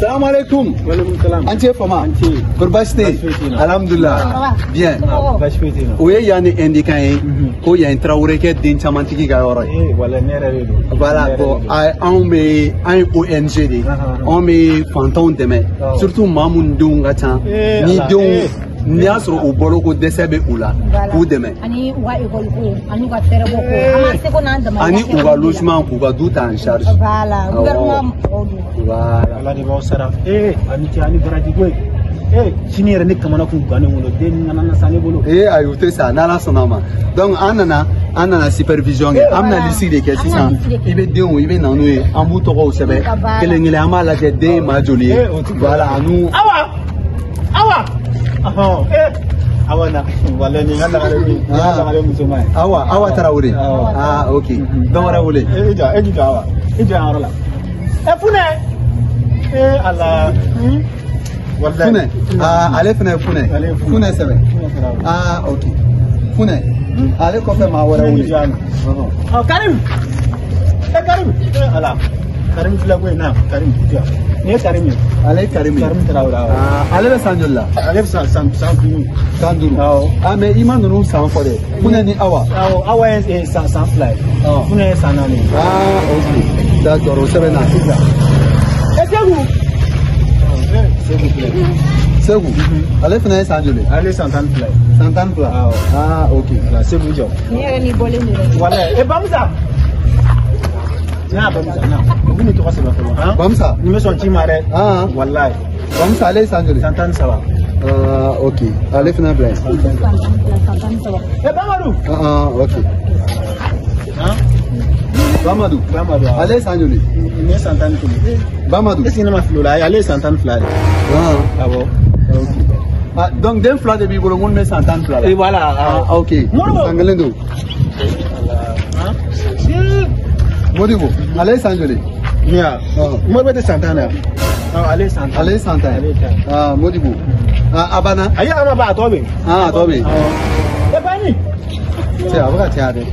Salam alaikum. Walaikum salam. An ce fama. An ce. Kori baasi tɛ yen? Alhamdulillah. Bien. Baasi foyi tɛ yen. O ye yan ni indiquant ye ko yan ye Tarawelekɛ den caman tigi ka yɔrɔ ye. Ee walayi ne yɛrɛ de don. Voilà, bon, anw bɛ an ye ONG de ye. Anw bɛ fantanw dɛmɛ. Surtout maa minnu denw ka ca. Ni denw n'i y'a sɔrɔ u balo ko dɛsɛ bɛ u la k'u dɛmɛ. Ani u ka école ko ani u ka fɛɛrɛbɔ ko an b'an seko n'an damayira. Ani u ka logement k'u ka du ta en charge. Voilà, gouvernement mɔgɔw don. Voilà. Ala de b'aw sara. Ee ani ce ani baraji koyi. Ee sini yɛrɛ ne kamana kun gannen bolo den nana na sa ne bolo. Ee ayi u tɛ sa n'Ala sɔnna a ma. Donc an nana supervision kɛ, an bɛna liste de kɛ sisan. I bɛ denw i bɛ na n'u ye, an b'u tɔgɔw sɛbɛn kelen kelen, an b'a lajɛ den ye maa joli ye. Voilà ani. Awa awa. Ɔhɔn ee awa na walayi nin ka lagare min nin ka lagare muso ma ye. Awa Awa Tarawele. Ah ok, dɔ wɛrɛ wele. E jɔ e jɔ Awa i jɔ yan yɔrɔ la. Ɛ Funɛ. Ee Ala. Funɛ aa ale fana ye Funɛ. Funɛ sɛbɛn. Ah ok, Funɛ ale kɔfɛ maa wɛrɛ wele. Ɔ Karim. Ɛ Karim. Ee Ala. Karim filɛ koyi na Karim jɔ. Nin ye Karim ye. Ale ye Karim ye. Karim Tarawele awɔ. Aa ale bɛ san joli la? Ale bɛ san 5. San 5. Awɔ. Ah mais i ma ninnu san fɔ dɛ. Funɛ ni Awa. Awɔ Awa ye san 2 ye. Funɛ ye san 4 ye. Ah ok, d'accord, o sɛbɛnna sisan. Ɛ Segu. Segu filɛ. Segu. Ale fana ye san joli? Ale ye san 12 ye. San 12. Awɔ. Ah ok. Voilà Segu jɔ. Nin yɛrɛ ni bɔlen don dɛ. Walayi e Bamusa. Na Bamusa na. U bɛ nin tɔgɔ sɛbɛn fɔlɔ. Han. Bamusa. Nin bɛ sɔn ci ma dɛ. Ah. Walayi. Bamusa ale ye san joli? San 13. Ah ok, ale fana bila yen. San 12 san 13. Ɛ Bamadu. Ah ok. Han. Bamadu. Bamadu awɔ. Ale ye san joli? Nin ye san 11. Bamadu. Est ce que ne ma fili o la ale ye san 12 de. Ah. Awɔ. Ok. Ah, donc den fila de b'i bolo minnu bɛ san 12 la. Et voilà. Ah ok. Modibo. San kelen don. Han. Modibo ale ye san joli? Miya. Modibo tɛ san 10 na. Awɔ ale ye san 10. Ale ye san 10 Ale ye. ye 10. Ah Modibo. Ah a banna. Ayi a ma ban a tɔ bɛ yen. Ah a tɔ bɛ yen. Awɔ. Ɛ Bayini. Cɛ a bɛ ka caya dɛ.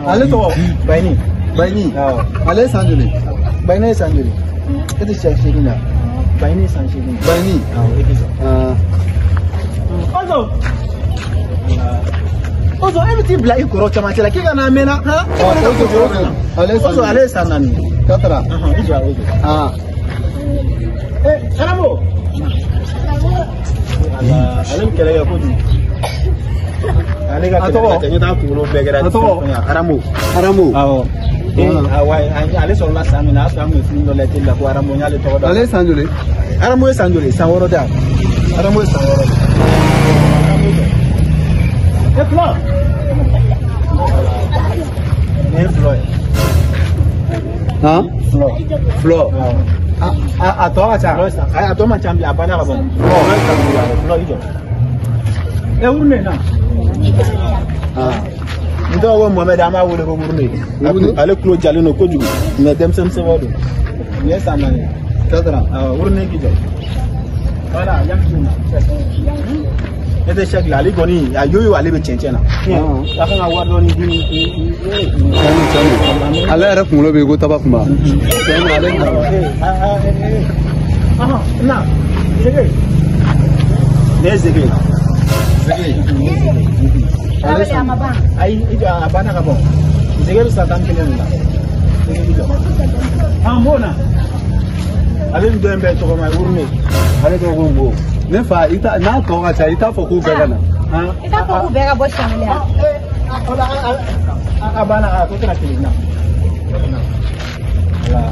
Ale tɔgɔ? Bayini. Bayini. Awɔ. Ale ye san joli? Bayini ye san joli? E tɛ san 8 na. Bayini ye san 8. Bayini. Awɔ e tɛ sɔn. Ah. Ozo. Ozo e bɛ t'i bila i kɔrɔ camancɛ la k'i ka n'a mɛnna han. Ozo Ozo ale ye san Ozo ale ye san 4. Katara. Ɔhɔn i jɔ Ozo. Ah. Ee Aramo. Ale bɛ kɛlɛ kɛ kojugu. Ale ka A kɛlɛ tɔgɔ? ka ca n ɲɛ t'a kunkolo bɛɛ kɛra. A tɔgɔ? Aramo. Aramo. Awɔ. Ee awɔ ale sɔrɔla san min na a y'a sɔrɔ an tun ye film dɔ lajɛ télé la ko Aramo n y'ale tɔgɔ da. Ale ye san joli? Aramo ye san joli? San 6 tɛ wa? Aramo ye san 6 de. Aramo jɔ. E Fula. Nin ye Fulɔ ye. Han? Fulɔ. Fulɔ. Awɔ. A tɔ ka ca. Fulɔ ye san ayi a tɔ man ca bilen a banna ka ban. Fulɔ ye san 5 awɔ Fulɔ i jɔ. E Wurune na. Ah. N tɔgɔ ko Mohamɛdi an b'a wele ko Wurune. Wurune. Ale tulo jalen don kojugu mais denmisɛnnin sɛbɛ don. Nin ye san 4 ye. Katara. Awɔ Wurune k'i jɔ. Voilà yamsi na. Ne tɛ sɛki la ale kɔni a yoyo ale bɛ cɛncɛn na. A kan ka wari dɔɔni di. Tiɲɛ tiɲɛ ale yɛrɛ kunkolo bɛ i ko taba kunba. Tiɲɛ don ale Na Zege. Ne ye Zege ye. Zege. Tarawele a ma ban. Ayi i jɔ a banna ka ban. Zege bɛ san 11 de la. Zege bɛ jɔ. Ah n b'o na. Ale ni dɔ in bɛɛ tɔgɔ ma ye Wurune. Ale tɔgɔ ko Nbo. Ne fa i ta n'a tɔ ka ca i t'a fɔ k'u bɛɛ ka na. I t'a fɔ k'u bɛɛ ka bɔ siɲɛ kelen wa? A banna a tɔ tɛna kelen na. Voilà.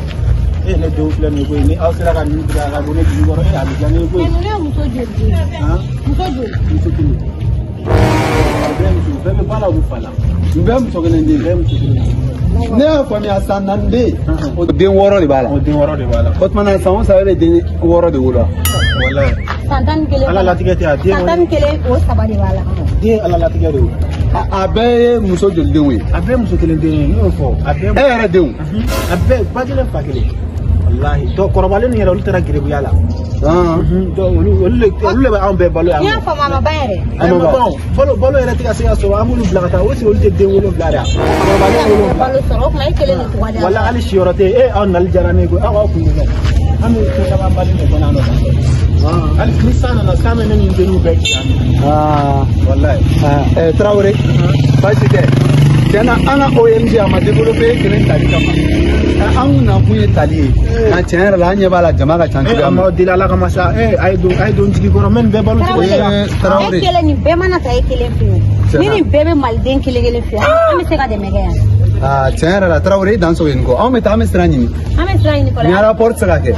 E ne denw filɛ nin ye koyi ni aw sera ka nin bila ka bɔ ne jigi kɔrɔ e a bɛ diya ne ye koyi. Mais ninnu ye muso joli den ye? Han? Muso joli? Muso kelen. A bɛɛ muso bɛɛ bɛ ba la u bɛ fa la. Nin bɛɛ muso kelen den. Bɛɛ muso kelen. Ne y'a faamuya san 4 den o den 6 de b'a la. O den 6 de b'a la. O tuma na san o san e bɛ den 6 de wolo wa? Walayi. San 11. Ala latigɛ tɛ a den San 11 o saba de b'a la. Den ala latigɛ de o. A bɛɛ ye muso joli denw ye? A bɛɛ muso kelen den ye n y'o fɔ. A bɛɛ E yɛrɛ denw? A bɛɛ ba kelen fa kelen. Walahi dɔ kɔrɔbalen ninnu yɛrɛ olu taara geribuya la. Dɔw olu de bɛ anw bɛɛ balo yan. N y'a faamu a ma ban yɛrɛ. A ma ban balo yɛrɛ tɛ ka se ka sɔrɔ an b'olu bila ka taa o sigi olu tɛ den 7 de yan. Kɔrɔbalen 7. Balo sɔrɔ o tuma e kelen de tɔgɔ da. Wala hali siyɔrɔ tɛ yen e aw nali diyara ne ye koyi aw k'aw kun bɛ kɛ. An bɛ ko caman bali de kɔnɔ yan nɔ. Hali ni san nana san bɛ ne ni n teriw bɛɛ ci yan nɔ. Walayi. Tarawele baasi tɛ. Tiɲɛ na an ka ONG a ma développé kelen tali kama. An kun nakun ye tali ye. Nka tiɲɛ yɛrɛ la an ɲɛ b'a la jama ka ca cogoya min. An b'aw deli Ala kama sa. A ye don jigi kɔrɔ n bɛ nin bɛɛ balo cogo di sa. Tarawele. E kelen nin bɛɛ mana ta e kelen fɛ yen. Ni nin bɛɛ bɛ maliden kelen kelen fɛ an bɛ se ka dɛmɛ kɛ yan. Tiɲɛ yɛrɛ la Tarawele i dan sɔgɔ nin kɔ. Anw bɛ taa an bɛ sira ɲini. An bɛ sira ɲini fɔlɔ. Nin rapport tɛ se ka kɛ.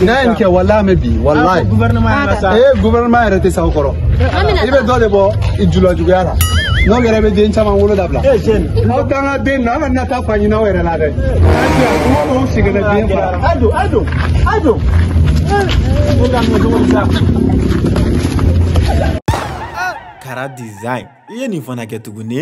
N'a ye nin kɛ walayi an bɛ bin walayi. Gouvernement yɛrɛ sa. Gouvernement yɛrɛ tɛ s'aw kɔrɔ. I bɛ dɔ de bɔ i julajuguya la. N'o kɛra i bɛ den caman wolo dabila. Aw t'an ka den na an kana taa fa ɲini aw yɛrɛ la dɛ. Kuma dɔw sigilen den fila. A don a don a don. Ne ka minɛ cogo di sa. Kara Design i ye nin fana kɛ tuguni.